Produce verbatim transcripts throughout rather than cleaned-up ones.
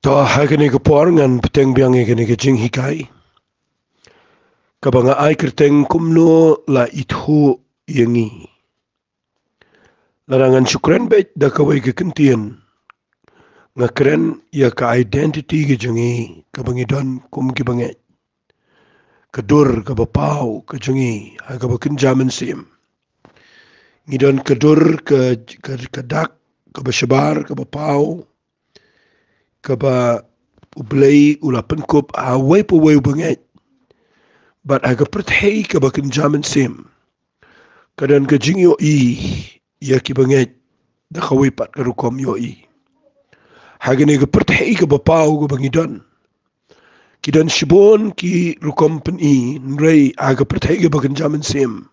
To, ha kane ka por ngan bteng biang ïa kane ka jinghikai kaba nga ai kyrteng Kumno La Ithuh Ïa Ngi. Lada ngan shu kren beit da kawei ka kyntien, nga kren ïa ka identity ka jong ngi kaba ngi don kum ki bangeit. Ka dur kaba paw ka jong ngi ha kaba kynja mynsiem. Ngi don ka dur ka, ka, ka dak kaba shabar kaba paw, kaba U Blei u la pynkup ha uwei pa uwei u bangeit. Bad ha ka pyrthei kaba kynja mynsiem, ka don ka jingïohi ïa ki bangeit da kawei pat ka rukom ïohi. Ha kane ka pyrthei kaba paw kaba ngi don, ki don shibun ki rukom pyni, hynrei ha ka pyrthei kaba kynja mynsiem,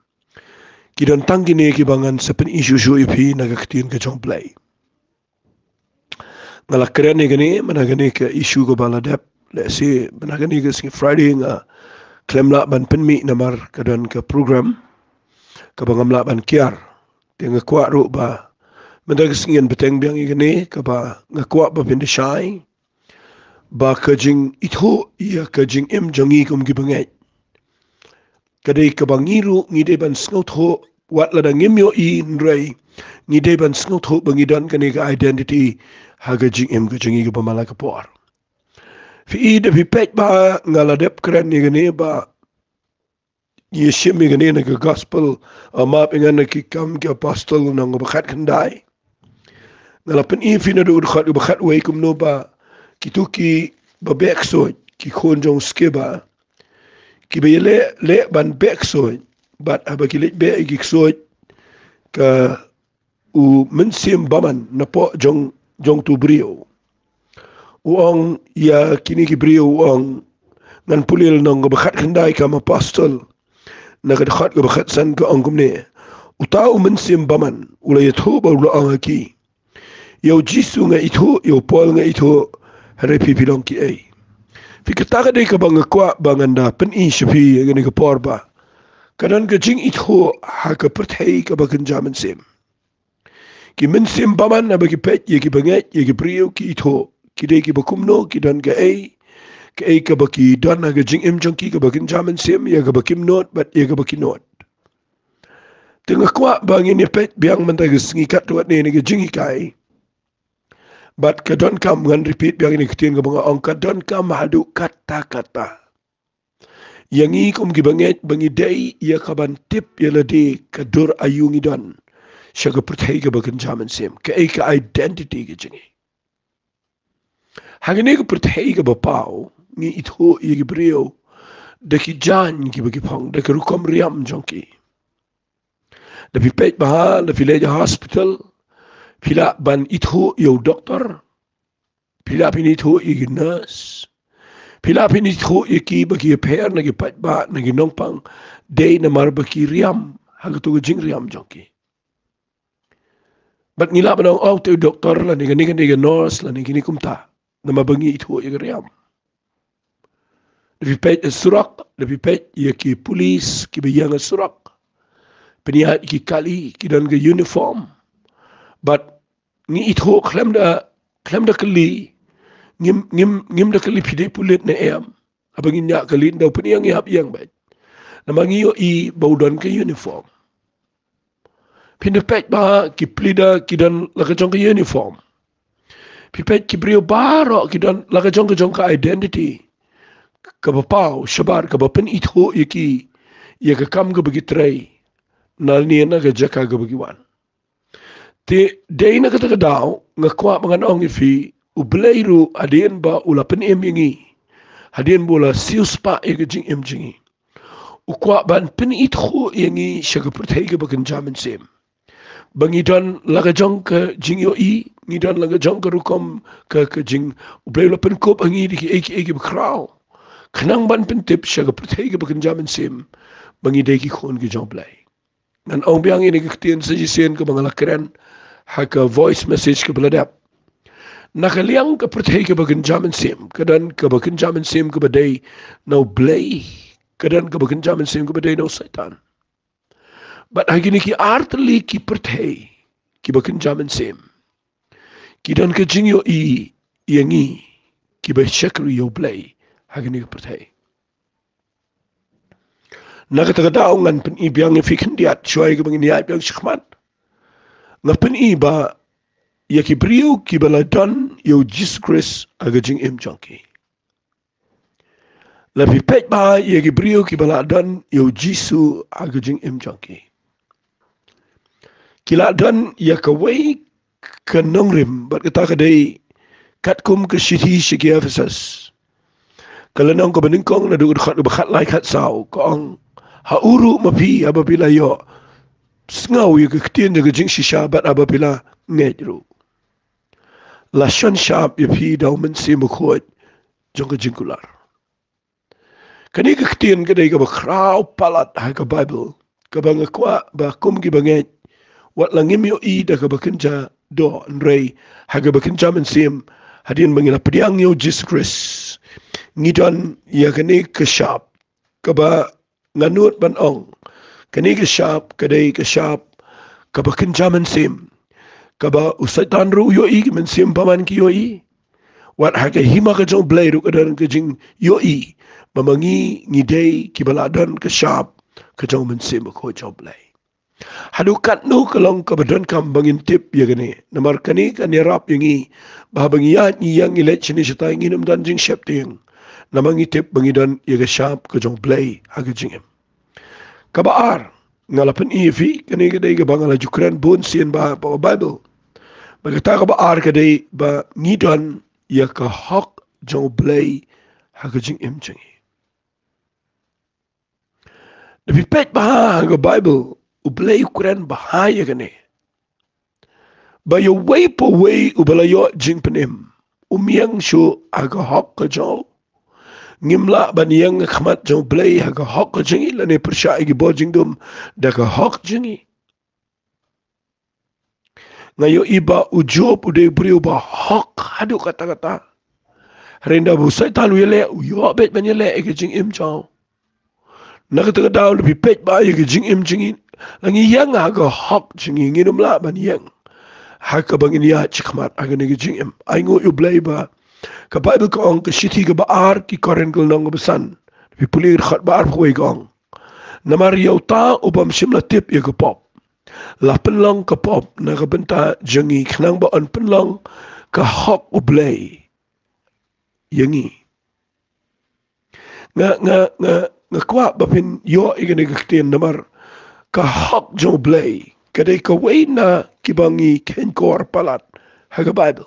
ki don tang kine kiba ngan sa pyni shuh shuh ïa phi na ka ktien ka jong U Blei. Nga la kren ïa kane mynta, kane ka issue kaba la dep, lehse mynta kane ka sngi Friday nga khlem lah ban pynmih namar ka don ka program kaba ngam lah ban kiar. Te nga kwah ruh ba mynta ka sngi ngan bteng biang ïa kane, kaba nga kwah ba phin da shai ba ka jingithuh ïa ka jingim jong ngi kum ki bangeit ka dei kaba ngi ruh ngi dei ban sngewthuh, wat lada ngim ïohi hynrei ngi dei ban sngewthuh ba ngi don kane ka identity ha ka jingim ka jong ngi kaba man la ka por. Phi i, da phi peit ba nga la dep kren ïa kane ba ngi shim ïa kane na ka gospel, ah, map ïa nga na Ki Kam ki Apostol lynnong kaba khatkhyndai. Nga la pyni ïa phi naduh dkhot kaba khatwei kumno ba kito kiba beh ksuid, ki khun jong u Skeva, kiba ïaleh leh ban beh ksuid, bad haba ki leit beh ïa ki ksuid, ka u mynsiem bymman napoh jong, jong uto u briew u ong ïa kine ki briew, u ong, ngan pule lynnong kaba khatkhyndai Ki Kam ki Apostol, na ka dkhot kaba khatsan, ka ong kumne: Uta u mynsiem bymman u la ïathuh bad u la ong ha ki, ïa u Jisu nga ithuh, ïa u Paul nga ithuh, hynrei phi, phi long kiei? Phi, kata ka dei kaba nga kwah ba ngan da pyni sha phi ïa kane ka por ba ka don ka jingithuh ha ka pyrthei kaba kynja mynsiem. Ki mynsiem bymman, haba ki peit ïa ki bangeit, ïa ki briew, ki ithuh ki dei kiba kumno, ki don kaei kaei kaba ki don ha ka jingim jong ki kaba kynja mynsiem, ïa kaba kim nud bad ïa kaba ki nud. Te nga kwah ba ngin ïa peit biang mynta ka sngi katto katne na ka jinghikai. Bad ka donkam, ngan repeat biang ïa kane ka ktien kaba nga ong, ka donkam haduh katta katta ïa ngi kum ki bangeit ba ngi dei ïa kaban tip ïa lade ka dur aïu ngi don sha ka pyrthei kaba kynja mynsiem, kaei ka identity ka jong ngi. Ha kane ka pyrthei kaba paw ngi ithuh ïa ki briew da ki jaiñ kiba ki phong, da ka rukom riam jong ki. Da phi peit bha, da phi leit ha hospital, phi lah ban ithuh ïa u doktor, phi lah phin ithuh ïa ki nurse, phi lah phin ithuh ïa ki ba ki ïapher na ki paidbah, na ki nongpang, dei namar ba ki riam ha kato ka jingriam jong ki. Bad ngi lah ban ong, oh, te u doktor lane kane kane ka nurse lane kine kumta, namar ba ngi ithuh ïa ka riam. Da phi peit ha surok, da phi peit ïa ki pulis kiba ïeng ha surok, pynïaid ki kali, ki don ka uniform. Bad ngi ithuh khlem da, khlem da kylli, ngim, ngim, ngim da kylli phi dei pulit ne em. Haba ngin ïa kylli, da pynïeng ïa hap ïeng beit, namar ngi ïohi ba u don ka uniform. Phin da peit ba ki pleader ki don la ka jong ka uniform. Phi peit ki briew baroh ki don la ka jong ka jong ka identity kaba paw shabar, kaba pynithuh ïa ki ïa ka kam kaba ki trei, na lane na ka jaka kaba ki wan. Te dei na kata ka daw nga kwah ba ngan ong ïa phi, U Blei ruh hadien ba u la pynim ïa ngi, hadien ba u la siewspah ïa ka jingim jong ngi, u kwah ban pynithuh ïa ngi sha ka pyrthei kaba kynja mynsiem, ba ngi don la ka jong ka jingïohi, ngi don la ka jong ka rukom ka, ka jing, U Blei u la pynkup ha ngi da kiei kiei kiba khraw, khnang ban pyntip sha ka pyrthei kaba kynja mynsiem ba ngi dei ki khun ki jong U Blei. Ngan ong biang ïa kane ka ktien sa shisien kaba nga la kren ha ka voice message kaba la dep. Na ka liang ka pyrthei kaba kynja mynsiem, ka don kaba kynja mynsiem kaba dei na U Blei, ka don kaba kynja mynsiem kaba dei na u Soitan. Bad ha kine ki artylli ki pyrthei kiba kynja mynsiem, ki don ka jingïohi ïa ngi kiba shakri ïa U Blei ha kane ka pyrthei. Na kata ka daw ngan pyni biang ïa phi khyndiat shuwa ïa kaba ngin ïaid biang shakhmat. Nga pyni ba ïa ki briew kiba la don ïa U Jisu Khrist ha ka jingim jong ki. La phi peit ba ïa ki briew kiba la don ïa U Jisu ha ka jingim jong ki, ki la don ïa kawei ka nongrim, bad kata ka dei katkum ka shithi sha ki Ephesus, ka lynnong kaba nyngkong, naduh ka dkhot ba khatlai khatsaw, ka ong, ha u ruh ma phi, haba phi la ïohsngew ïa ka ktien jong ka jingshisha, bad haba phi la ngeit ruh, la shon shap ïa phi da U Mynsiem Bakhuid jong ka jingkular. Kane ka ktien ka dei kaba khraw palat ha ka Baibl, kaba nga kwah ba kum kiba ngeit, wat la ngim ïohi da kaba kynja doh, hynrei ha kaba kynja mynsiem, hadien ba ngi la pdiang ïa U Jisu Khrist, ngi don ïa kane ka shap, kaba nga nud ban ong, kane ka shap ka dei ka shap kaba kynja mynsiem, kaba u Soitan ruh u ïohi, ki mynsiem bymman ki ïohi. Wat ha ka hima ka jong U Blei ruh ka don ka jingïohi ba ma ngi, ngi dei kiba la don ka shap ka jong U Mynsiem Bakhuid jong U Blei. Haduh katno ka long kaba donkam ba ngin tip ïa kane, namar kane kan ïarap ïa ngi ba haba ngi ïaid ngi ïeng ngi leit shane shatai, ngin ym don jingsheptieng, namar ngi tip ba ngi don ïa ka shap ka jong U Blei ha ka jingim. Kaba ar, nga la pyni ïa phi, kane ka dei kaba nga la ju kren bun sien bha ha ka Baibl. Bad kata kaba ar ka dei ba ngi don ïa ka hok jong U Blei ha ka jingim jong ngi. Da phi peit bha ha ka Baibl, U Blei u kren bha ïa kane, ba ïa uwei pa uwei uba la ïoh jingpynim, um ïeng shuh ha ka hok ka jong u. Ngim lah ban ïeng ha khmat jong U Blei ha ka hok ka jong ngi, lane pyrshah ïa ki bor jingdum da ka hok jong ngi. Nga ïohi ba u Job u dei u briew ba hok haduh katta katta. Hynrei haba u Soitan u ïaleh, u ïoh beit ban ïaleh ïa ka jingim jong u. Na kata ka daw, lada phi peit bha ïa ka jingim jong ngi, la ngi ïeng ha ka hok jong ngi, ngin ym lah ban ïeng ha kaba ngin ïaid shakhmat ha kane ka jingim. Ai nguh ïa U Blei ba ka Baibl ka ong, ka shithi kaba ar ki Korinth ka lynnong kaba san, phi pule ka dkhot ba arphew wei, ka ong, namar ïa uta u bym shym la tip ïa ka pop, la pynlong ka pop na ka bynta jong ngi, khnang ba yn pynlong ka hok U Blei ïa ngi. Nga, nga, nga, nga kwah ba phin ïoh ïa kane ka ktien, namar ka hok jong U Blei ka dei kawei na kiba ngi kheiñ kor palat ha ka Baibl.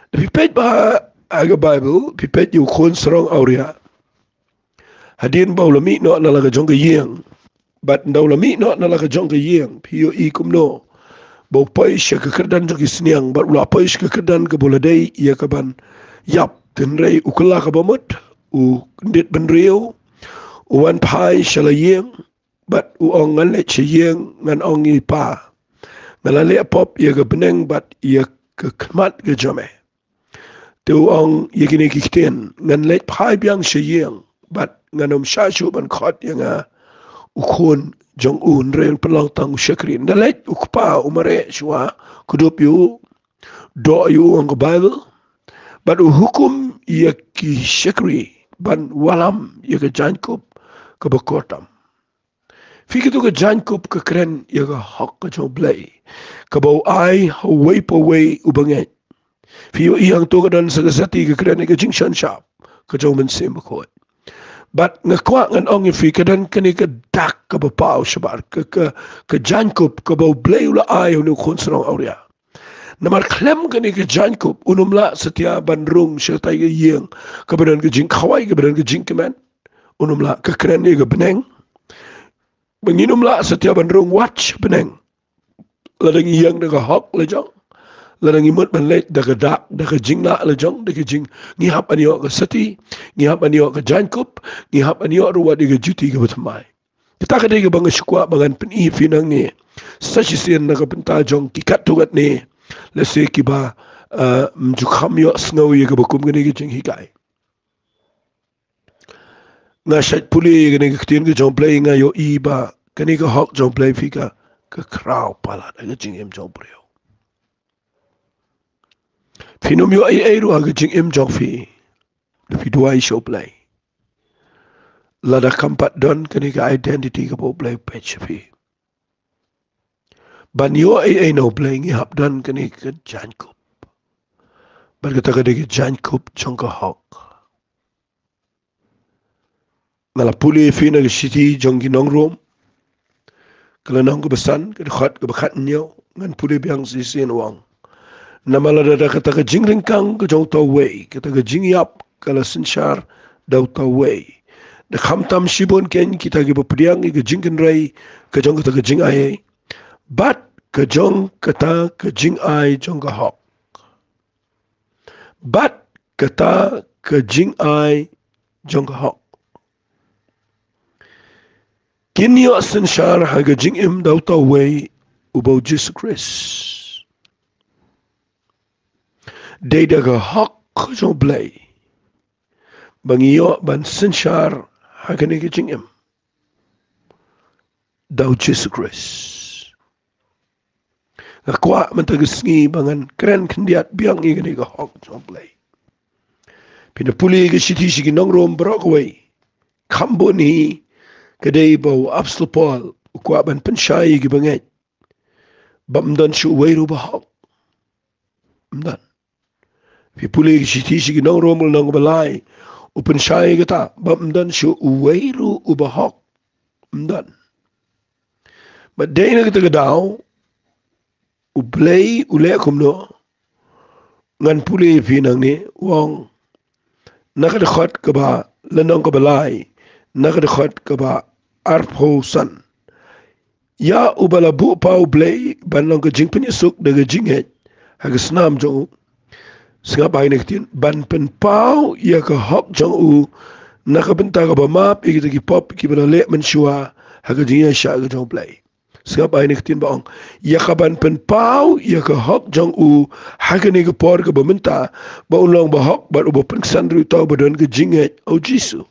Da phi peit bha ha ka Baibl, phi peit ïa u khun sarong awria, hadien ba u la mih noh na la ka jong ka ïing, bad ynda u la mih noh na la ka jong ka ïing, phi ïohi kumno ba u poi sha ka kyrdan jong ki sniang, bad u la poi sha ka kyrdan kaba u la dei ïa kaban ïap. Hynrei u kylla kaba mut, u kyndit bynriew, u wan phai sha la ïing, bad u ong, ngan leit sha ïing, ngan ong ïa i pa, nga la leh pop ïa ka bneng bad ïa ka khmat ka jong me. Te u ong ïa kine ki ktien, ngan leit phai biang sha ïing, bad ngan ym shah shuh ban khot ïa nga u khun jong u, hynrei un pynlong tang u shakri. Ynda leit u kpa u mareh shuwa, kdup ïa u, doh ïa u, ong ka Baibl, bad u hukum ïa ki shakri ban wallam ïa ka jaiñkup kaba kordam. Phi, kito ka jaiñkup ka kren ïa ka hok ka jong U Blei, kaba u ai ha uwei pa uwei uba ngeit. Phi ïohi hangto ka don sa ka sati ka kren ïa ka jingshon shap ka jong U Mynsiem Bakhuid. Bad nga kwah ngan ong ïa phi, ka don kane ka dak kaba paw shabar, ka, ka, ka jaiñkup kaba U Blei u la ai ha une u khun sarong awria. Namar khlem kane ka jaiñkup, un ym lah satia ban rung sha katai ka ïing kaba don ka jingkhawai, kaba don ka jingkmen. Un ym lah. Ka kren ïa ka bneng, ba ngin ym lah satia ban rung wat sha bneng. Lada ngi ïeng da ka hok la jong, lada ngi mut ban leit da ka dak, da ka jinglah la jong, da ka jing, ngi hap ban ïoh ka sati, ngi hap ban ïoh ka jaiñkup, ngi hap ban ïoh ruh wat ïa ka juti kaba thymmai. Kata ka dei kaba nga sngewkwah ba ngan pyni ïa phi nangne sa shisien na ka bynta jong ki katto katne, lehse kiba, eh, ym ju kham ïohsngew ïa kaba kum kane ka jinghikai. Nga shait pule ïa kane ka ktien ka jong U Blei, nga ïohi ba kane ka hok jong U Blei, phi, ka, ka khraw palat ha ka jingim jong u briew. Phi Phin ym ïoh ei ei ruh ha ka jingim jong phi da phi duwai sha U Blei lada kam pat don kane ka identity kaba U Blei u peit sha phi. Ban ïoh ei ei na U Blei ngi hap don kane ka jaiñkup. Bad kata ka dei ka jaiñkup jong ka hok. Nga la pule ïa phi na ka shithi jong ki nong Rom, ka lynnong kaba san, ka dkhot kaba khathynñiew, ngan pule biang shisien, u ong: Namar lada da kata ka jingryngkang ka jong uta uwei, kata ka jingïap ka la synshar da uta uwei, da khamtam shibun kein kita kiba pdiang ïa ka jingkynrei ka jong kata ka jingai, bad ka jong kata ka jingai jong ka hok. Bad kata ka jingai jong ka hok kin ïoh synshar ha ka jingim da uta uwei, uba u Jisu Khrist. Dei da ka hok jong U Blei ba ngi ïoh ban synshar ha kane ka jingim da u Jisu Khrist. Nga kwah mynta ka sngi ba ngan kren khyndiat biang ïa kane ka hok jong U Blei. Phin da pule ka shithi sha ki nong Rom baroh kawei, kham bun hi ka dei ba u Apostol Paul u kwah ban pynshai ïa ki bangeit ba ym don shuh uwei ruh uba hok. Ym don. Phi pule ka shithi sha ki nong Rom lynnong kaba lai, u pynshai ïa kata ba ym don shuh uwei ruh uba hok. Ym don. Bad dei na kata ka daw U Blei u leh kumno? Ngan pule ïa phi nangne, u ong na ka dkhot kaba, lynnong kaba lai, na ka dkhot kaba arphew san: Ïa uba la buh paw U Blei ban long ka jingpynïasuk da ka jingngeit ha ka snam jong u. Sngap bha ïa kane ka ktien, ban pynpaw ïa ka hok jong u na ka bynta kaba map ïa kita ki pop kiba la leh mynshuwa ha ka jingïaishah ka jong U Blei. Sngap bha ïa kane ka ktien ba ong: Ïa kaban pynpaw ïa ka hok jong u ha kane ka por kaba mynta, ba un long bahok bad uba pynksan ruh ïa uta uba don ka jingngeit ha u Jisu.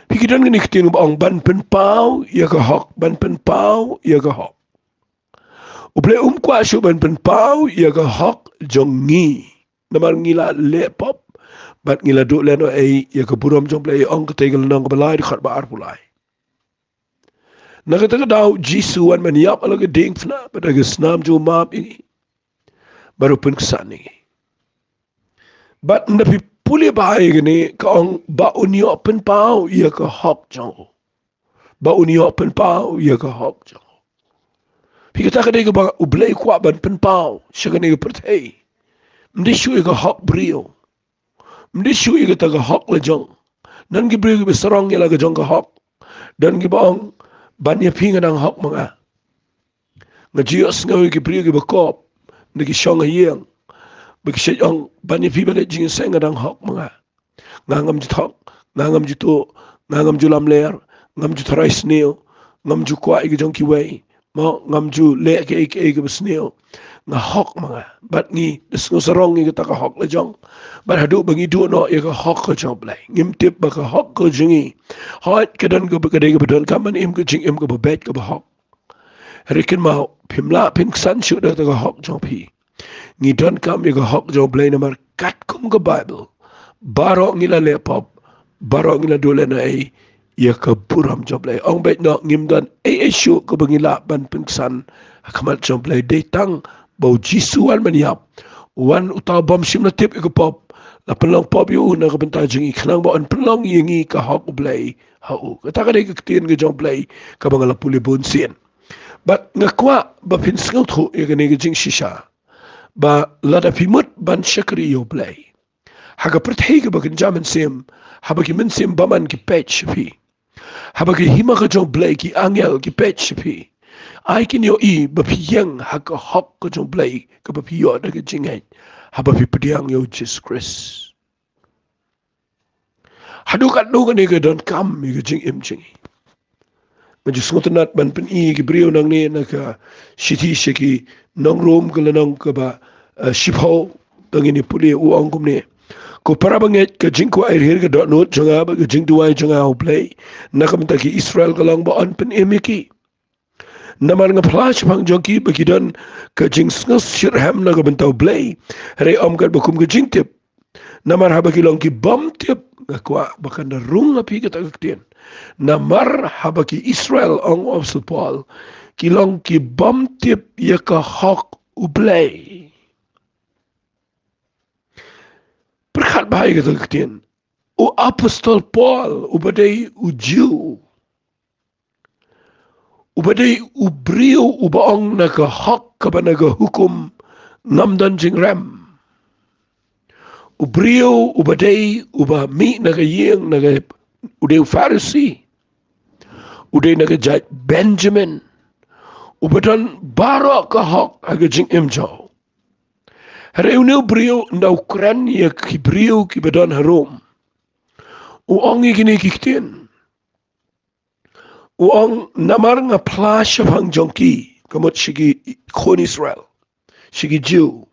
Phi, ki don kane ka ktien ba ong ban pynpaw ïa ka hok, ban pynpaw ïa ka hok. U Blei um kwah shuh ban pynpaw ïa ka hok jong ngi. Namar ngi la leh pop bad ngi la duh lehnohei ïa ka burom jong U Blei, ong katei ka lynnong kaba lai, dkhot ba arphew lai. Na kata ka daw u Jisu u wan ban ïap ha la ka diengphna bad ha ka snam jong u u map ïa ngi bad u pynksan ïa ngi. Bad ynda phi pule bha ïa kane, ka ong ba un ïoh pynpaw ïa ka hok jong u. Ba un ïoh pynpaw ïa ka hok jong u. Phi, kata ka dei kaba U Blei u kwah ban pynpaw sha kane ka pyrthei. Ym dei shuh ïa ka hok briew. Ym dei shuh ïa kata ka hok lajong. Don ki briew kiba sarong ïa la ka jong ka hok. Don kiba ong, ban ïa phi nga dang hok ma nga. Nga ju ïohsngew ïa ki briew kiba kop na ki shong ha ïing ba ki shait ong, ban ïa phi ba leit jingïaseng nga dang hok ma nga. Nga ngam ju thok, nga ngam ju tuh, nga ngam ju lamler, ngam ju tharai sniew, ngam ju kwah ïa ki jong kiwei, mo, ngam ju leh kiei kiei kiba sniew. Nga hok ma nga. Bad ngi da sngew sarong ïa kata ka hok lajong. Bad haduh ba ngi duh noh ïa ka hok ka jong U Blei, ngim tip ba ka hok ka jong ngi, hooid, ka don kaba, ka dei kaba donkam ban im ka jingim kaba beit kaba hok. Hynrei kynmaw, phim lah pynksan shuh da kata ka hok jong phi. Ngi donkam ïa ka hok jong U Blei namar katkum ka Baibl, baroh ngi la leh pop, baroh ngi la duh lehnohei ïa ka burom jong U Blei. Ong beit noh, ngim don ei ei shuh kaba ngi lah ban pynksan ha khmat jong U Blei. Dei tang ba u Jisu u wan ban ïap, u wan uta u bym shym la tip ïa ka pop, la pynlong pop ïa u na ka bynta jong ngi khnang ba un pynlong ïa ngi ka hok U Blei ha u. Kata ka dei ka ktien ka jong U Blei kaba nga la pule bunsien. Bad nga kwah ba phin sngewthuh ïa kane ka jingshisha, ba lada phi mut ban shakri ïa U Blei ha ka pyrthei kaba kynja mynsiem, haba ki mynsiem bymman ki peit sha phi, haba ki hima ka jong U Blei, ki angel ki peit sha phi, ai kin ïohi ba phi ïeng ha ka hok ka jong U Blei kaba phi ïoh da ka jingngeit haba phi pdiang ïa u Jisu Khrist. Haduh katno kane ka donkam ïa ka jingim jong ngi. Nga ju sngewtynnat ban pyni ïa ki briew nangne na ka shithi sha ki nong Rom, ka lynnong kaba, eh, shiphew, tang ngin ïa pule, u ong kumne: Ko para bangeit, ka jingkwah ïa ri ka dohnud jong nga bad ka jingduwai jong nga ha U Blei na ka bynta ki Israel ka long ba yn pynim ïa ki. Namar nga phla shaphang jong ki ba ki don ka jingsngewshitrhem na ka bynta U Blei, hynrei ym kat ba kum ka jingtip. Namar haba ki long ki bym tip, nga kwah ba kan da rung ha phi kata ka ktien. Namar haba ki Israel, ong u Apostol Paul, ki long ki bym tip ïa ka hok U Blei. Pyrkhat bha ïa kata ka ktien. U Apostol Paul, uba dei u Jiw, uba dei u briew uba ong na ka hok kaba na ka hukum ngam don jingrem. U briew uba dei uba mih na ka ïing na ka, u dei u Pharisi, u dei na ka jait Benjamin, uba don baroh ka hok ha ka jingim jong u. Hynrei une u briew, ynda u kren ïa ki briew kiba don ha Rom, u ong ïa kine ki ktien. U ong, namar nga phla shaphang jong ki, ka mut sha ki khun Israel, sha ki Jiw,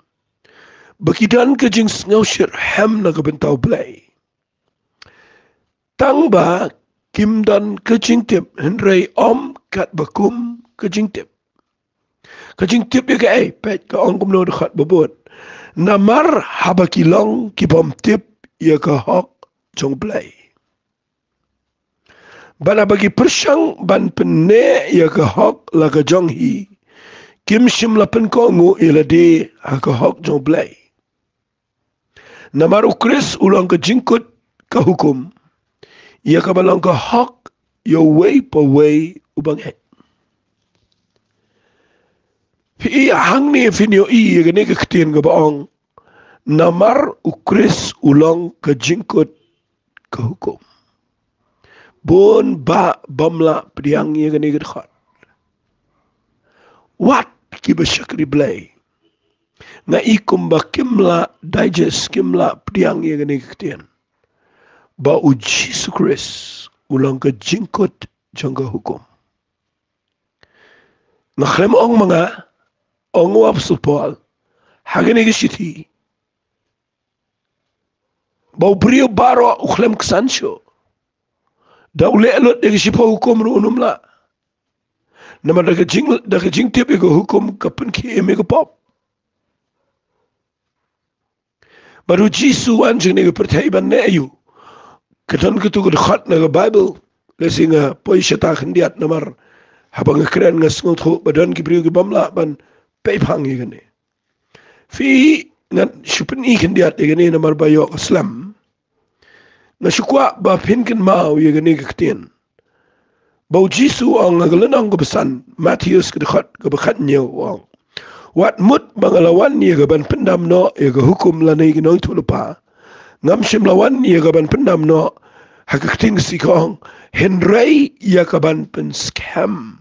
ba ki don ka jingsngewshitrhem na ka bynta U Blei, tang ba kim don ka jingtip, hynrei ym kat ba kum ka jingtip. Ka jingtip ïa kaei? Peit ka ong kumno, dkhot ba bud. Namar haba ki long ki bym tip ïa ka hok jong U Blei, bad haba ki pyrshang ban pynneh ïa ka hok la ka jong hi, kim shym la pynkohnguh ïa lade ha ka hok jong U Blei. Namar U Khrist u long ka jingkut ka hukum ïa kaba long ka hok ïa uwei pa uwei uba ngeit. Phi i hangne, phin ïohi ïa kane ka ktien kaba ong, namar U Khrist u long ka jingkut ka hukum. Bun bah bym lah pdiang ïa kane ka dkhot. Wat kiba shakri Blei, nga i kumba kim lah digest, kim lah pdiang ïa kane ka ktien, ba U Jisu Khrist u long ka jingkut jong ka hukum. Nga khlem ong ma nga, ong u Apostol Paul ha kane ka shithi, ba u briew baroh u khlem ksan shuh. Da u leh lut da ka shiphew hukum ruh un ym lah. Namar da ka jing, da ka jingtip ïa ka hukum ka pynkhie ïa me ka pop. Bad U Jisu u wan sha kane ka pyrthei ban neh ïa u. Ka don katu ka dkhot na ka Baibl, lehse nga poi shata khyndiat namar haba nga kren nga sngewthuh ba don ki briew ki bym lah ban peit phang ïa kane. Phi, ngan shu pyni khyndiat ïa kane namar ba ïoh ka slem. Nga shu kwah ba phin kynmaw ïa kane ka ktien, ba U Jisu u ong ha ka lynnong kaba san, Mathaios ka dkhot kaba khathynñiew, u ong, wat mut ba nga la wan ïa ka ban pyndam noh ïa ka hukum lane ki nongïathuhlypa. Ngam shym la wan ïa ka ban pyndam noh, ha ka ktien Khasi ka ong, hynrei ïa ka ban pynskhem.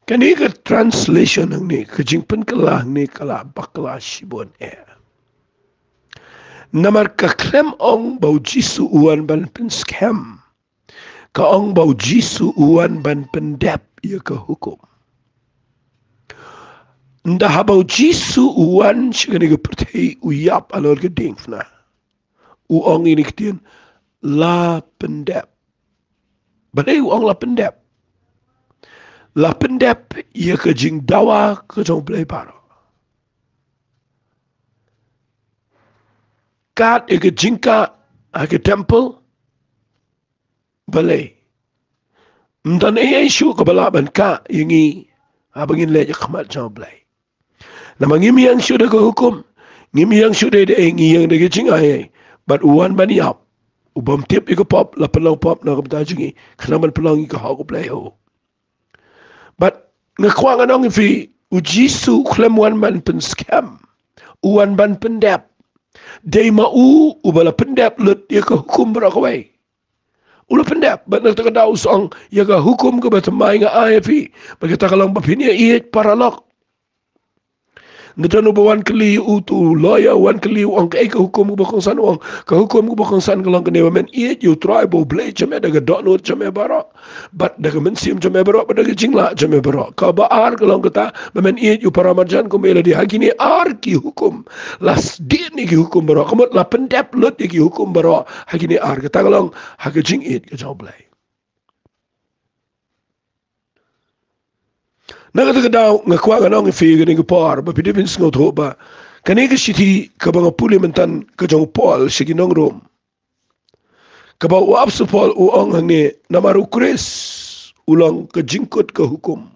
Kane ka translation hangne, ka jingpynkylla hangne ka la bakla shibun eh. Namar ka khlem ong ba U Jisu u wan ban pynskhem. Ka ong ba U Jisu u wan ban pyndep ïa ka hukum. Ynda haba U Jisu u wan sha kane ka pyrthei, u ïap halor ka diengphna, u ong ïa kine ki ktien, la pyndep. Balei u ong la pyndep? La pyndep ïa ka jingdawa ka jong U Blei baroh. Kat ïa ka jingkah ha ka temple. Balei? Ym don ei ei shuh kaba lah ban kah ïa ngi haba ngin leit ha khmat jong U Blei. Namar ngim ïeng shuh da ka hukum, ngim ïeng shuh da ei, ngi ïeng da ka jingai ei. Bad u wan ban ïap, u bym tip ïa ka pop, la pynlong pop na ka bynta jong ngi, khnang ban pynlong ïa ka hok U Blei ho. Bad nga kwah ngan ong ïa phi, U Jisu u khlem wan ban pynskhem, u wan ban pyndep. Dei ma u uba la pyndep lut ïa ka hukum baroh kawei. U la pyndep, bad na kata ka daw u sa ong, ïa ka hukum kaba thymmai nga ai ïa phi, bad kata ka long ba phin ïaieit paralok. Nga don uba wan kylli ïa u, uto u lawyer u wan kylli, u ong, kaei ka hukum kaba kongsan? U ong, ka hukum kaba kongsan ka long kane, ba men ïeit ïa U Trai bad U Blei jong me da ka dohnud jong me baroh, bad da ka mynsiem jong me baroh, bad da ka jinglah jong me baroh. Kaba ar ka long kata, ba men ïeit ïa u para marjan kum ïa lade. Ha kine ar ki hukum la sdien ïa ki hukum baroh. Ka mut la pyndep lut ïa ki hukum baroh ha kine ar. Kata ka long ha ka jingïeit ka jong U Blei. Na kata ka daw nga kwah ngan ong ïa phi kane ka por ba phi dei ban sngewthuh ba kane ka shithi kaba nga pule mynta ka jong u Paul sha ki nong Rom, kaba u apostol Paul u ong hangne, namar u Khrist u long ka jingkut ka hukum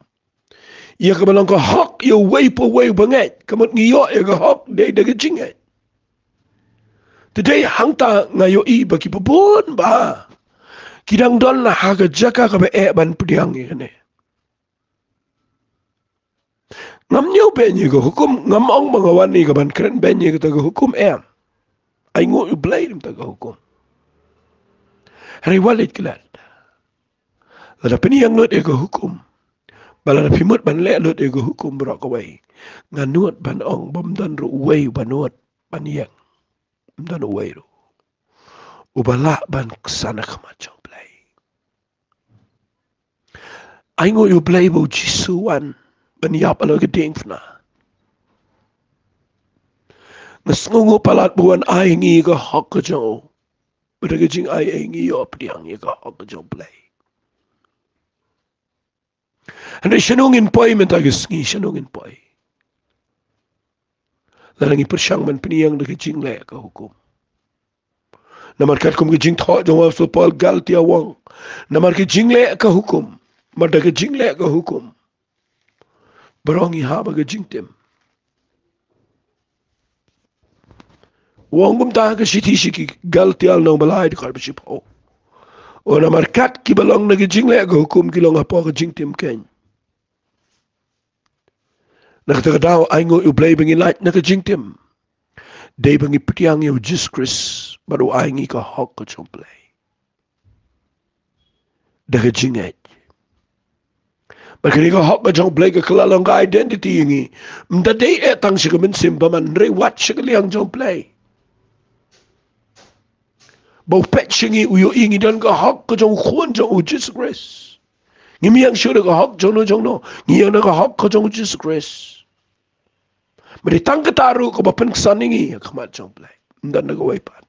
ïa kaba long ka hok ïa uwei pa uwei uba ngeit. Ka mut ngi ïoh ïa ka hok dei da ka jingngeit. Te dei hangta nga ïohi ba kiba bun ba ki dang don ha ka jaka kaba eh ban pdiang ïa kane. Ngam ñiew beiñ ïa ka hukum, ngam ong ba nga wan ïa ka ban kren beiñ ïa kata ka hukum, em. Ai nguh ïa U Blei na kata ka hukum. Hynrei wat leit klet. Lada phin ïeng lut ïa ka hukum, ba lada phi mut ban leh lut ïa ka hukum baroh kawei, nga nud ban ong ba ym don ruh uwei uba nud ban ïeng. Ym don uwei ruh uba lah ban ksan ha khmat jong U Blei. Ai nguh ïa U Blei ba U Jisu u wan ban ïap halor ka diengphna. Nga sngewnguh palat ba u wan ai ïa ngi ka hok ka jong u, ba da ka jingai ei ngi ïoh pdiang ïa ka hok ka jong U Blei. Hynrei shano ngin poi mynta ka sngi, shano ngin poi? Lada ngi pyrshang ban pynïeng da ka jingleh ka hukum. Namar katkum ka jingthoh jong u apostol Paul, Galatia u ong, namar ka jingleh ka hukum, namar da ka jingleh ka hukum, baroh ngi hap ha ka jingtim. U ong kumta ha ka shithi sha ki Galatia lynnong ba lai dkhot ba shiphew. U ong namar kat kiba long na ka jingleh ka hukum ki long hapoh ka jingtim keiñ. Na kata ka daw ai nguh ïa U Blei ba ngi lait na ka jingtim, dei ba ngi pdiang ïa U Jisu Khrist bad u ai ngi ka hok ka jong U Blei da ka jingngeit. Bad kane ka hok ka jong U Blei ka kylla long ka identity ïa ngi. Ym da dei eh tang sha ka mynsiem bymman, hynrei wat sha ka liang jong U Blei. Ba u peit sha ngi, u ïohi ngi don ka hok ka jong u Khun jong u, Jisu Khrist. Ngim ïeng shuh da ka hok jongno jongno, ngi ïeng da ka hok ka jong u Jisu Khrist. Bad dei tang kata ruh kaba pynksan ïa ngi ha khmat jong U Blei, ym don da kawei pat.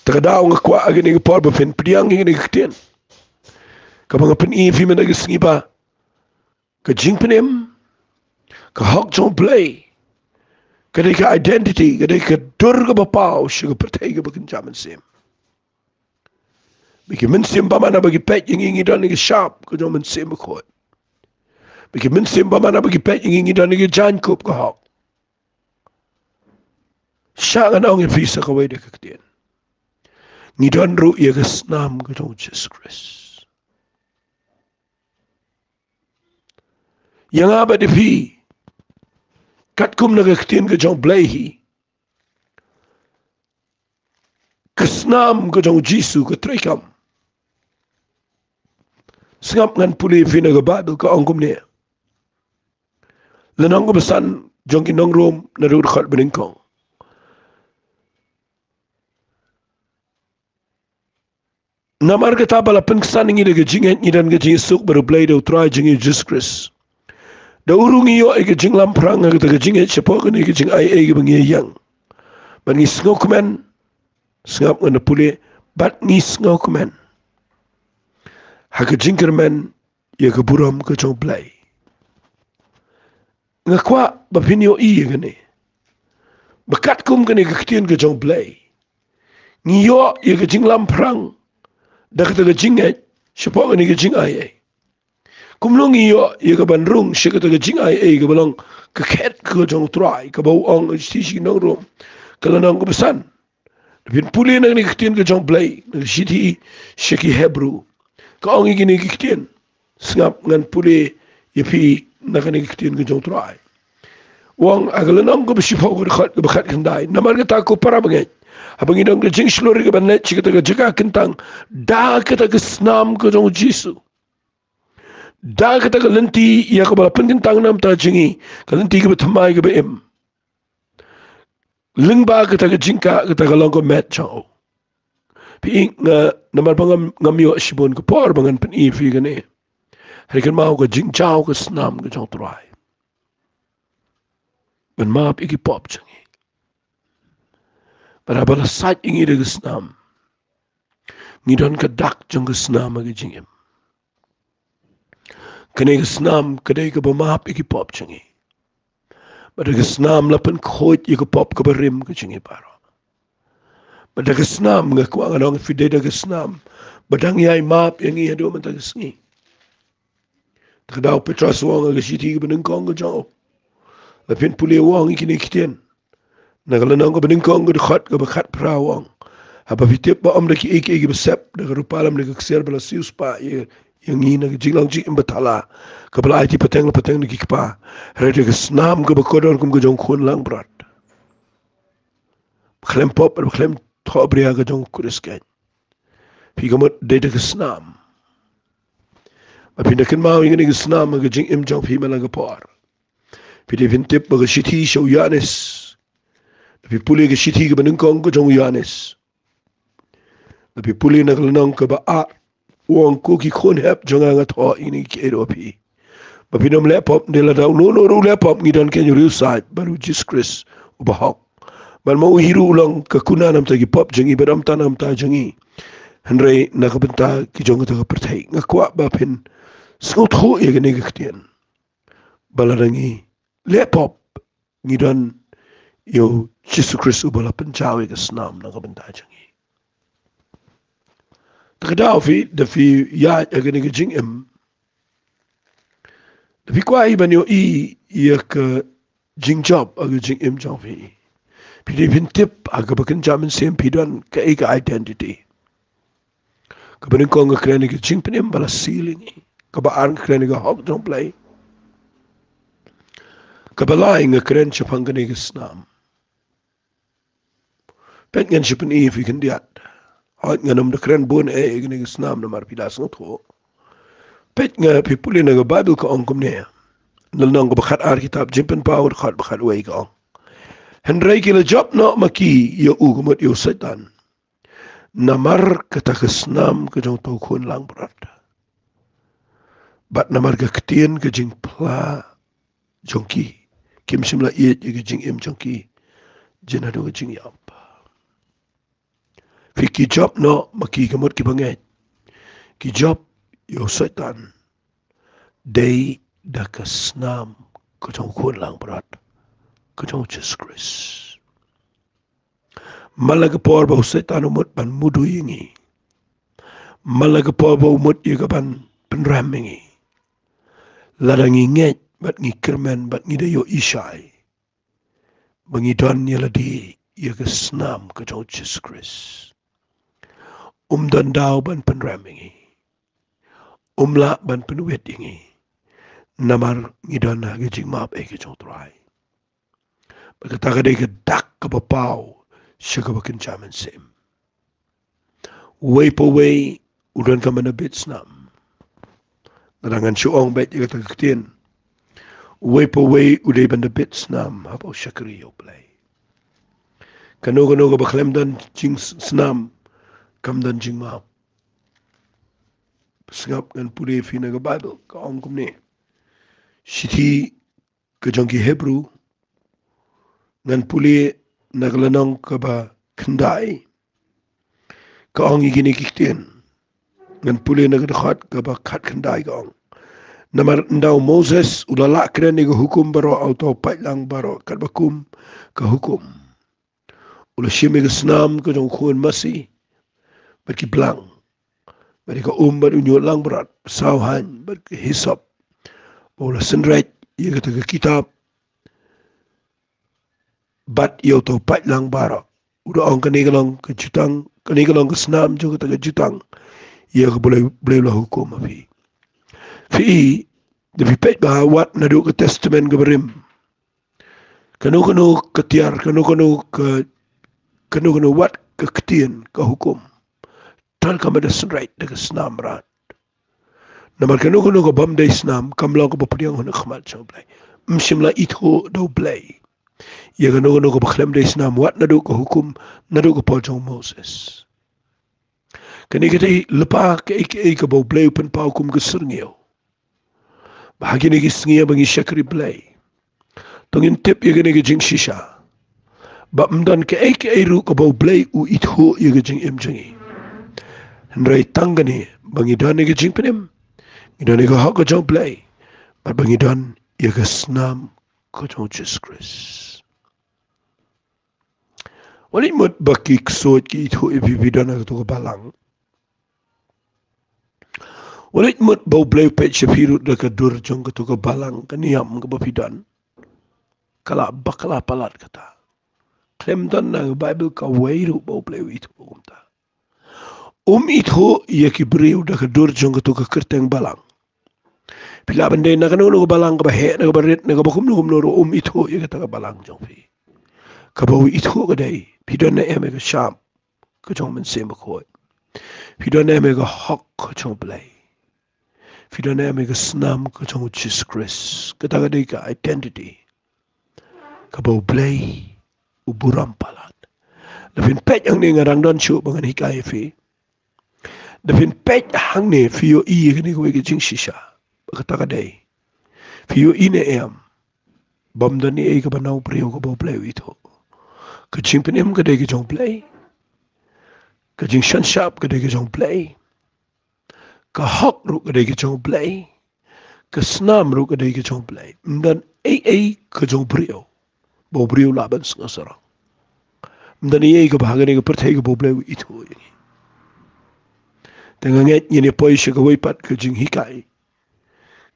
Te ka daw nga kwah ha kane ka por ba phin pdiang ïa kane ka ktien kaba nga pyni ïa phi mynta ka sngi ba ka jingpynim, ka hok jong U Blei, ka dei ka identity, ka dei ka dur kaba paw sha ka pyrthei kaba kynja mynsiem. Ba ki mynsiem bymman haba ki peit ïa ngi, ngi don ïa ka shap ka jong u Mynsiem Bakhuid. Ba ki mynsiem bymman haba ki peit ïa ngi, ngi don ïa ka jaiñkup ka hok. Shah ngan ong ïa phi sa kawei de ka ktien. Ngi don ruh ïa ka snam ka jong u Jisu Khrist. Ïa nga bad ïa phi, katkum na ka ktien ka jong U Blei hi, ka snam ka jong u Jisu ka treikam. Sngap ngan pule ïa phi na ka Baibl, ka ong kumne. Lynnong kaba san jong ki nong Rom, naduh dkhot banyngkong. Namar kata ba la pynksan ïa ngi da ka jingngeit ngi don ka jingsuk bad U Blei da U Trai jong ngi Jisu Khrist. Da u ruh ngi ïoh ïa ka jinglamphrang ha kata ka jingngeit shapoh kane ka jingaiei kaba ngi ïeng. Bad ngi sngewkmen, sngap ngan da pule, bad ngi sngewkmen ha ka jingkyrmen ïa ka burom ka jong U Blei. Nga kwah ba phin ïohi ïa kane, ba katkum kane ka ktien ka jong U Blei, ngi ïoh ïa ka jinglamphrang da kata ka jingngeit shapoh kane ka jingaiei. Kumno ngi ïoh ïa ka ban rung sha kata ka jingaiei kaba long ka khet ka jong U Trai, kaba u ong ha shithi sha ki nong Rom, ka lynnong kaba san. Phin pule na kane ka ktien ka jong U Blei, na ka shithi sha ki Hebru, ka ong ïa kine ki ktien. Sngap ngan pule ïa phi na kane ka ktien ka jong U Trai. U ong ha ka lynnong kaba shiphew, ka dkhot kaba khatkhyndai. Namar kata ko para bangeit, haba ngi don ka jingshlur ïa ka ban leit sha kata ka jaka kyntang da kata ka snam ka jong u Jisu, da kata ka lynti ïa kaba la pynkyntang na ka bynta jong ngi, ka lynti kaba thymmai kaba im, lyngba kata ka jingkah, kata ka long ka met jong u. Phi i nga, namar ba ngam, ngam ïoh shibun ka por ba ngan pyni ïa phi kane. Hynrei kynmaw ka jingjaw ka snam ka jong U Trai ban map ïa ki pop jong ngi. Bad haba la sait ïa ngi da ka snam, ngi don ka dak jong ka snam ha ka jingim. Kane ka snam ka dei kaba map ïa ki pop jong ngi. Bad da ka snam la pynkhuid ïa ka pop kaba rim ka jong ngi baroh. Bad da ka snam nga kwah ngan ong ïa phi, dei da ka snam ba dang ïai map ïa ngi haduh mynta ka sngi. Te ka daw Petros u ong ha ka shithi kaba nyngkong ka jong u, la phin pule u ong ïa kine ki ktien. Na ka lynnong kaba nyngkong ka dkhot kaba khatphra u ong, haba phi tip ba ym da kiei kiei kiba sep, da ka rupa lem da ka ksiar ba la siewspah ïa, ïa ngi na ka jinglong jingim bathala, kaba la aiti pateng la pateng da ki kpa, hynrei da ka snam kaba kordor kum ka jong u khun langbrot, ba khlem pop, ba khlem thohbria, ka jong u Khrist keiñ. Phi ka mut dei da ka snam. Ba phin da kynmaw ïa kane ka snam ha ka jingim jong phi man la ka por. Phi dei phin tip ba ka shithi sha u Ïoannis, da phi pule ka shithi kaba nyngkong ka jong u Ïoannis, da phi pule na ka lynnong kaba ar, u ong, ko ki khun hep jong nga, nga thoh ïa kine kiei ruh ha phi, ba phin ym leh pop. Ym dei lada uno uno ruh u leh ppop, ngi don keiñ u riewsaid, bad u Jisu Khrist u bahok. Bad ma u hi ruh u long ka kuna na ka bynta ki pop jong ngi, bad ym tang na ka bynta jong ngi, hynrei na ka bynta ki jong kata ka pyrthei. Nga kwah ba phin sngewthuh ïa kane ka ktien, ba lada ngi leh pop, ngi don ïa u Jisu Khrist uba la pynjaw ïa ka snam na ka bynta jong ngi. Te ka daw phi, da phi ïaid ha kane ka jingim, da phi kwah ban ïohi ïa ka jingjop ha ka jingim jong phi, phi dei phin tip ha kaba kynja mynsiem phi don kaei ka identity. Kaba nyngkong nga kren ïa ka jingpynim ba la seal ïa ngi. Kaba ar nga kren ïa ka hok jong u Blei. Kaba lai nga kren shaphang kane ka snam. Peit, ngan sa pyni ïa phi khyndiat. Hooid, ngan ym da kren bun eh ïa kane ka snam namar phi da sngewthuh. Peit, nga, phi pule na ka Baibl ka ong kumne. Na lynnong kaba khatar kitab Jingpynpaw dkhot ba khatwei ka ong, hynrei ki la jop noh ma ki ïa u, ka mut ïa u Soitan, namar kata ka snam ka jong uta u khun langbrot, bad namar ka ktien ka jingphla jong ki, kim shym la ïeit ïa ka jingim jong ki jin haduh ka jingïap. Phi, ki jop noh ma ki, ka mut ki bangeit, ki jop ïa u Soitan, dei da ka snam ka jong u khun langbrot, ka jong u Jisu Khrist. Man la ka por ba u Soitan u mut ban mudui ïa ngi, man la ka por ba u mut ïa ka ban pynrem ïa ngi, lada ngi ngeit bad ngi kyrmen bad ngi da ïohi shai ba ngi don ïa lade ïa ka snam ka jong u Jisu Khrist, um don daw ban pynrem ïa ngi, um lah ban pynwit ïa ngi, namar ngi don ha ka jingmap eh ka jong u Trai. Bad kata ka dei ka dak kaba paw sha kaba kynja mynsiem. Uwei pa uwei u don ka ban da bit snam. Lada ngan shu ong beit ïa kata ka ktien, uwei pa uwei u dei ban da bit snam haba u shakri ïa u Blei. Kano kano kaba khlem don jingsnam, kam don jingmap. Sngap, ngan pule ïa phi na ka Baibl, ka ong kumne. Shithi ka jong ki Hebru, ngan pule na ka lynnong kaba khyndai, ka ong ïa kine ki ktien. Ngan pule na ka dkhot kaba khatkhyndai, ka ong, namar ynda u Moses u la lah kren ïa ka hukum baroh ha uta u paitlang baroh katba kum ka hukum. U la shim ïa ka snam ka jong u khun masi bad ki blang, bad ïa ka um bad u ñiuh langbrot, saw haiñ bad ka hisop, bad u la synreit ïa kata ka kitab bad ïa uta u paitlang baroh. U da ong, kane ka long ka jutang, kane ka long ka snam jong kata ka jutang ïa kaba u Blei, Blei u la hukum ha phi. Phi i, da phi peit bha, wat naduh ka Testament kaba rim, kano kano ka tiar, kano kano ka, kano kano wat ka ktien, ka hukum, tang ka mut da synreit da ka snam mrad. Namar kano kano ka bym dei snam kam long kaba pdiang ha khmat jong u Blei. Ym shym la ithuh da u Blei ïa kano kano kaba khlem dei snam, wat naduh ka hukum, naduh ka por jong u Moses. Kane ka dei lypa kaei kaei kaba u Blei u pynpaw kum ka syrngiew, ba ha kine ki sngi ba ngi shakri Blei, to ngin tip ïa kane ka jingshisha, ba ym don kaei kaei ruh kaba u Blei u ithuh ïa ka jingim jong ngi. Hynrei tang kane, ba ngi don ïa ka jingpynim, Ngi don ïa ka hok ka jong U Blei. Bad ba ngi don ïa ka snam ka jong U Jisu Khrist. Wat leit mut ba ki ksuid ki ithuh ïa phi, phi don ha kato ka balang. Wat leit mut ba U Blei u peit sha phi ruh da ka dur jong kato ka balang, ka niam kaba phi don. Ka la bakla palat kata. Khlem don na ka Baibl kawei ruh ba U Blei u ithuh kumta. Um ithuh ïa ki briew da ka dur jong kato ka kyrteng balang. Phi lah ban dei na kano kano ka balang kaba heh, na kaba rit, na kaba kumno kumno ruh, um ithuh ïa kata ka balang jong phi. Kaba u ithuh ka dei, phi don ne em ïa ka shap ka jong U Mynsiem Bakhuid. Phi don ne em ïa ka hok ka jong U Blei. Phi don ne em ïa ka snam ka jong U Jisu Khrist. Kata ka dei ka identity kaba U Blei u burom palat. Da phin peit hangne, nga dang don shuh ba ngan hikai ïa phi. Da phin peit hangne, phi ïohi ïa kane kawei ka jingshisha. Ba kata ka dei, phi ïohi ne em, bym don ei ei kaba na u briew kaba U Blei u ithuh. Ka jingpynim ka dei ka jong U Blei. Ka jingsngewshap ka dei ka jong U Blei. Ka hok ruh ka dei ka jong U Blei. Ka snam ruh ka dei ka jong U Blei. Ym don ei ei ka jong u briew ba u briew u lah ban sngewsarong. Ym don ei ei kaba ha kane ka pyrthei kaba U Blei u ithuh ïa ngi. Te nga ngeit ngin ïa poi sha kawei pat ka jinghikai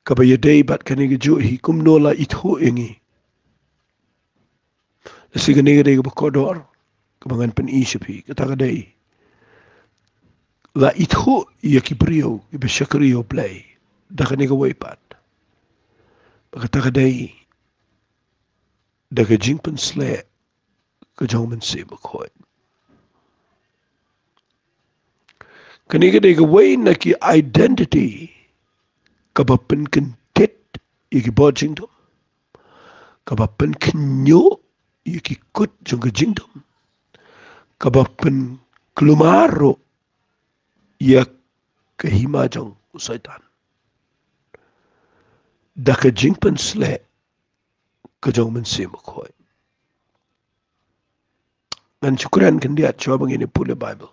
kaba ïadei bad kane kajuh hi, kumno la ithuh ïa ngi. Lehse kane ka dei kaba kordor kaba ngan pyni sha phi. Kata ka dei, la ithuh ïa ki briew kiba shakri ïa U Blei da kane kawei pat. Ba kata ka dei da ka jingpynsleh ka jong U Mynsiem Bakhuid. Kane ka dei kawei na ki identity kaba pynkyndit ïa ki bor jingdum, kaba pynkhynñiuh ïa ki kut jong ka jingdum, kaba pynkulmar ruh ïa ka hima jong u Soitan da ka jingpynsleh ka jong U Mynsiem Bakhuid. Ngan shu kren khyndiat shuwa ba ngin ïa pule Baibl.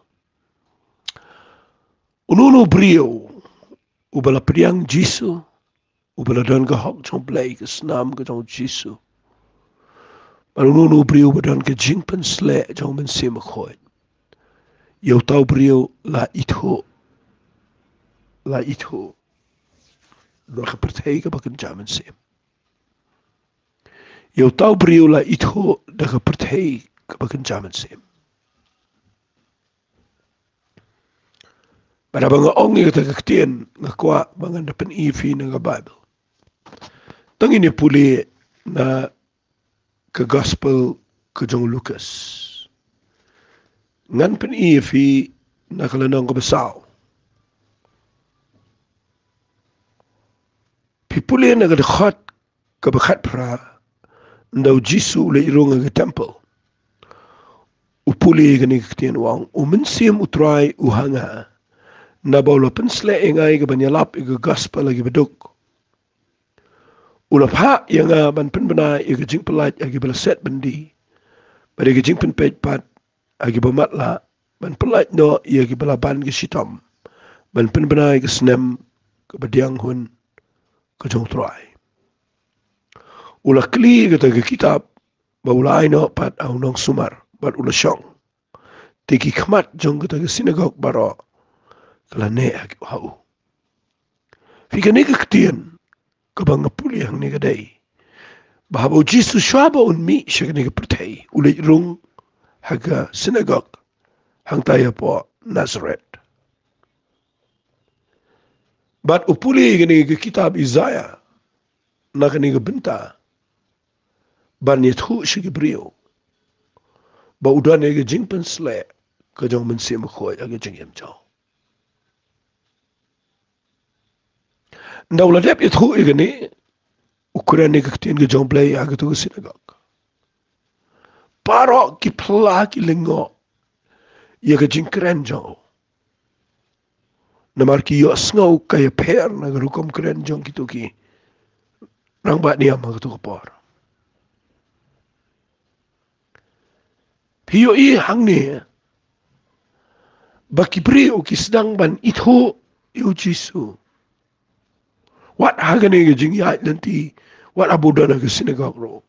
Uno uno u briew uba la pdiang Jisu, uba la don ka hok jong U Blei, ka snam ka jong U Jisu, bad uno uno u briew uba don ka jingpynsleh jong U Mynsiem Bakhuid, ïa uta u briew la ithuh, la ithuh da ka pyrthei kaba kynja mynsiem. Ïa uta u briew la ithuh da ka pyrthei kaba kynja mynsiem. Bad haba nga ong ïa kata ka ktien, nga kwah ba ngan da pyni ïa phi na ka Baibl. To ngin ïa pule na ka Gospel ka jong u Lukas. Ngan pyni ïa phi na ka lynnong kaba saw. Phi pule na ka dkhot kaba khatphra, ynda u Jisu u leit rung ha ka templ, u pule ïa kane ka ktien, u ong, U Mynsiem U Trai u ha nga, naba u la pynsleh ïa nga ïa kaban ïalap ïa ka Gospel ha kiba duk. U la phah ïa nga ban pynbna ïa ka jingpyllait ha kiba la set byndi, bad ïa ka jingpynpeit pat ha kiba matlah, ban pyllait noh ïa kiba la ban ki shitom, ban pynbna ïa ka snem kaba pdiang hun ka jong U Trai. U la kli ïa kata ka kitab, bad u la ai noh pat ha u nongsumar, bad u la shong. Te ki khmat jong kata ka synagog baroh ka la neh ha u. Phi, kane ka ktien kaba nga pule hangne ka dei ba haba u Jisu, shuwa ba un mih sha kane ka pyrthei, u leit rung ha ka synagog hangtai hapoh Nazareth. Bad u pule ïa kane ka kitab Isaiah na kane ka bynta, ban ïathuh sha ki briew ba u don ïa ka jingpynsleh ka jong U Mynsiem Bakhuid ha ka jingim jong u. Ynda u la dep ïathuh ïa kane, u kren ïa ka ktien ka jong U Blei ha kato ka synagog. Baroh ki phylla ki lyngngoh ïa ka jingkren jong u, namar ki ïohsngew ka ïapher na ka rukom kren jong kito ki rangbah niam ha kato ka por. Phi ïohi hangne ba ki briew ki sdang ban ithuh ïa u Jisu. Ha kane ka jingïaid lynti, wat haba u don ha ka synagogue ruh,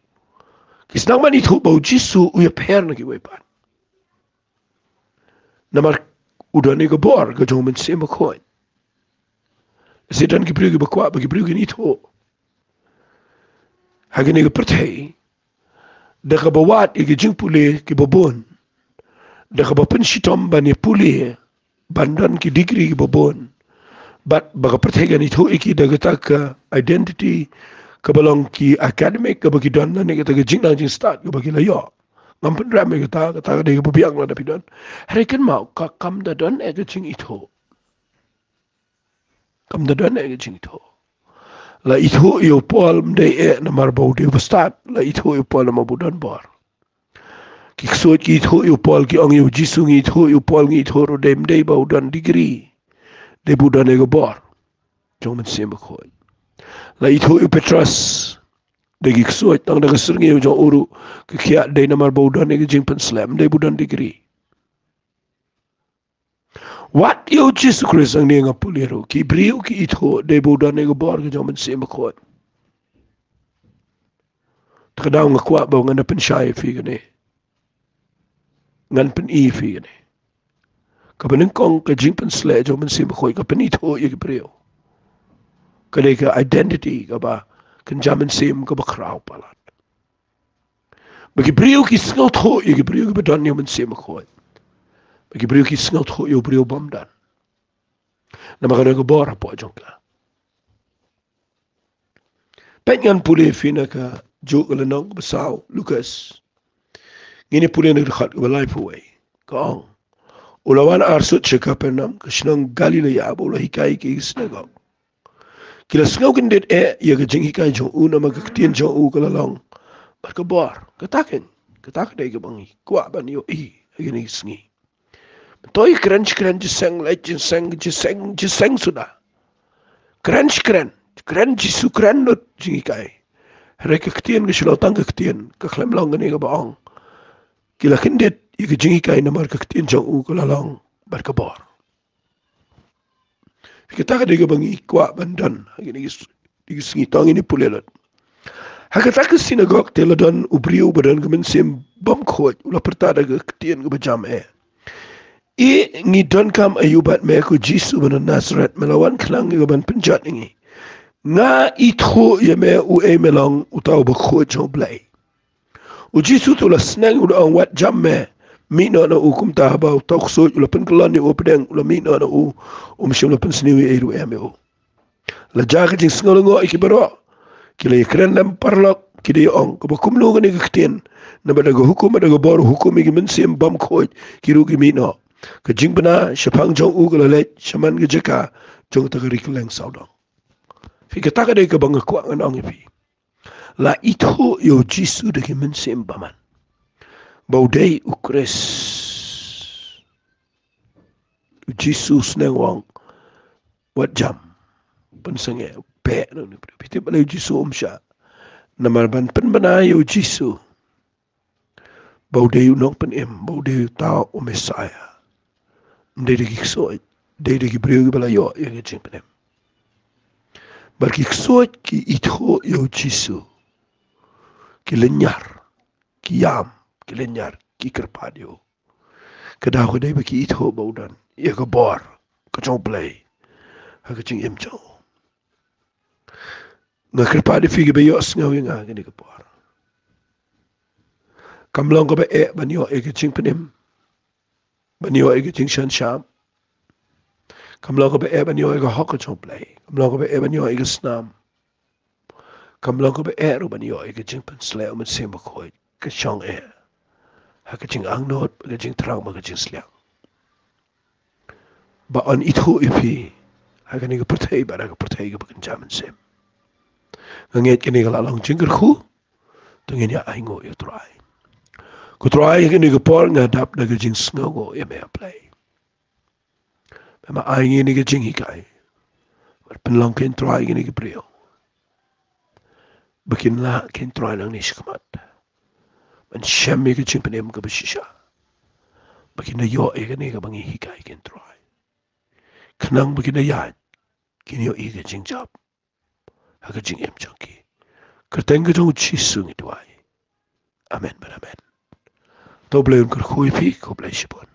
ki sdang ban ithuh ba u Jisu u ïapher na kiwei pat. Namar u don ïa ka bor ka jong u Mynsiem Bakhuid. Lehse don ki briew kiba kwah ba ki briew kin ithuh ha kane ka pyrthei da kaba wad ïa ki jingpule kiba bun, da kaba pynshitom ban ïa pule, ban don ki degree kiba bun, bad ba ka pyrthei kan ithuh ïa ki da kata ka identity kaba long ki academic kaba ki don, lane kata ka jingnang jingstad kaba ki la ïoh. Ngam pynrem ïa kata, kata ka dei kaba biang lada phi don. Hynrei kynmaw, ka kam da don eh ka jingithuh. Kam da don eh ka jingithuh. La ithuh ïa u Paul ym dei eh namar ba u dei uba stad, la ithuh ïa u Paul namar ba u don bor. Ki ksuid ki ithuh ïa u Paul, ki ong ïa u Jisu ngi ithuh ïa u Paul, ngi ithuh ruh, dei ym dei ba u don degree, dei ba u don ïa ka bor jong u Mynsiem Bakhuid. La ithuh ïa u Petros da ki ksuid, tang da ka syrngiew jong u ruh ki khiah, dei namar ba u don ïa ka jingpynshlur, ym dei ba u don degree. Wat ïa u Jisu Khrist hangne nga pule ruh, ki briew ki ithuh dei ba u don ïa ka bor ka jong u Mynsiem Bakhuid. Te ka daw nga kwah ba ngan da pynshai ïa phi kane, ngan pyni ïa phi kane. Kaba nyngkong, ka jingpynshlur jong u Mynsiem Bakhuid ka pynithuh ïa ki briew. Ka dei ka identity kaba kynja mynsiem kaba khraw palat. Ba ki briew ki sngewthuh ïa ki briew kiba don ïa u Mynsiem Bakhuid. Ba ki briew ki sngewthuh ïa u briew bym don. Namar ka don ka bor hapoh jong ka. Peit, ngan pule ïa phi na kajuh ka lynnong kaba saw Lukas. Ngin ïa pule na ka dkhot kaba laiphew wei. Ka ong, u la wan arsut sha Kapernaum, ka shnong Galilea, bad u la hikai ha ki synagogue. Ki la sngew kyndit eh ïa ka jinghikai jong u, namar ka ktien jong u ka la long bad ka bor. Kata keiñ, kata ka dei kaba ngi kwah ban ïohi ha kine ki sngi. Mynta ki kren shi kren, jingïaseng leit, jingïaseng, jingïaseng, jingïaseng suda. Kren shi kren, kren Jisu, kren lut jinghikai. Hynrei ka ktien ka shu long tang ka ktien, ka khlem long kane kaba ong, ki la kyndit ïa ka jinghikai namar ka ktien jong u ka la long bad ka bor. Kata ka dei kaba ngi kwah ban don ha kine ki s-, ki sngi, to ngin ïa pule lut. Ha kata ka synagogue te la don u briew ba don ka mynsiem bymkhuid, u la pyrta da ka ktien kaba jam eh. Ïa, ngi donkam aïu bad me, ko Jisu ba na Nasareth? Me la wan khnang ïa kaban pynjot ïa ngi. Nga ithuh ïa me uei me long, uta uba khuid jong U Blei. U Jisu te u la sneng, u da ong, wat jam me, mih noh na u. Kumta haba uta u ksuid u la pynkyllon ïa u hapdeng, u la mih noh na u, um shym la pynsniew ei ei ruh ïa u. La jia ka jingsngew lyngngoh ïa ki baroh. Ki la ïakren lem paralok, ki da ïa ong, kaba kumno kane ka ktien? Naba da ka hukum, da ka bor, u hukum ïa ki mynsiem bymkhuid, ki ruh ki mih noh. Ka jingbna shaphang jong u ka la leit shaman ka jaka jong kata ka ri kylleng sawdong. Phi, kata ka dei kaba nga kwah ngan ong ïa phi. La ithuh ïa u Jisu da ki mynsiem bymman ba u dei u Khrist. U Jisu u sneng u ong, wat jam, pynsangeh, beh noh na u briew. Phi tip balei u Jisu um shah? Namar ban pynbna ïa u Jisu ba u dei u Nongpynim, ba u dei uta u Messaïah. Ym dei da ki ksuid, dei da ki briew kiba la ïoh ïa ka jingpynim. Bad ki ksuid ki ithuh ïa u Jisu, ki lynñiar, ki ïam, ki lynñiar, ki kyrpad ïa u. Ka daw ka dei ba ki ithuh ba u don ïa ka bor ka jong U Blei ha ka jingim jong u. Nga kyrpad ïa phi kiba ïohsngew ïa nga ha kane ka por. Kam long kaba eh ban ïoh ïa ka jingpynim, ban ïoh ïa ka jingsngewsih. Kam long kaba eh ban ïoh ïa ka hok ka jong U Blei. Kam long kaba eh ban ïoh ïa ka snam. Kam long kaba eh ruh ban ïoh ïa ka jingpynshlur u Mynsiem Bakhuid, ka shong eh ha ka jingangnud, ka jingthrang bad ka jingsliang. Ba yn ithuh ïa phi ha kane ka pyrthei, bad ha ka pyrthei kaba kynja mynsiem. Nga ngeit kane ka la long jingkyrkhu, to ngin ïa ainguh ïa U Trai. Ko Trai, ha kane ka por nga dap da ka jingsngewnguh ïa me, A Blei. Me ma ai ngi kane ka jinghikai. Bad pynlong keiñ, Trai, kine ki briew ba kin lah keiñ, Trai, nangne shakhmat ban shem ïa ka jingpynim kaba shisha, ba kin da ïoh ïa kane kaba ngi hikai keiñ, Trai. Khnang ba kin da ïaid, kin ïohi ka jingjop. ha ka jingim jong ki. Kyrteng ka jong u Jisu ngi duwai. Amen bad amen. To Blei un kyrkhu ïa phi, khublei shibun.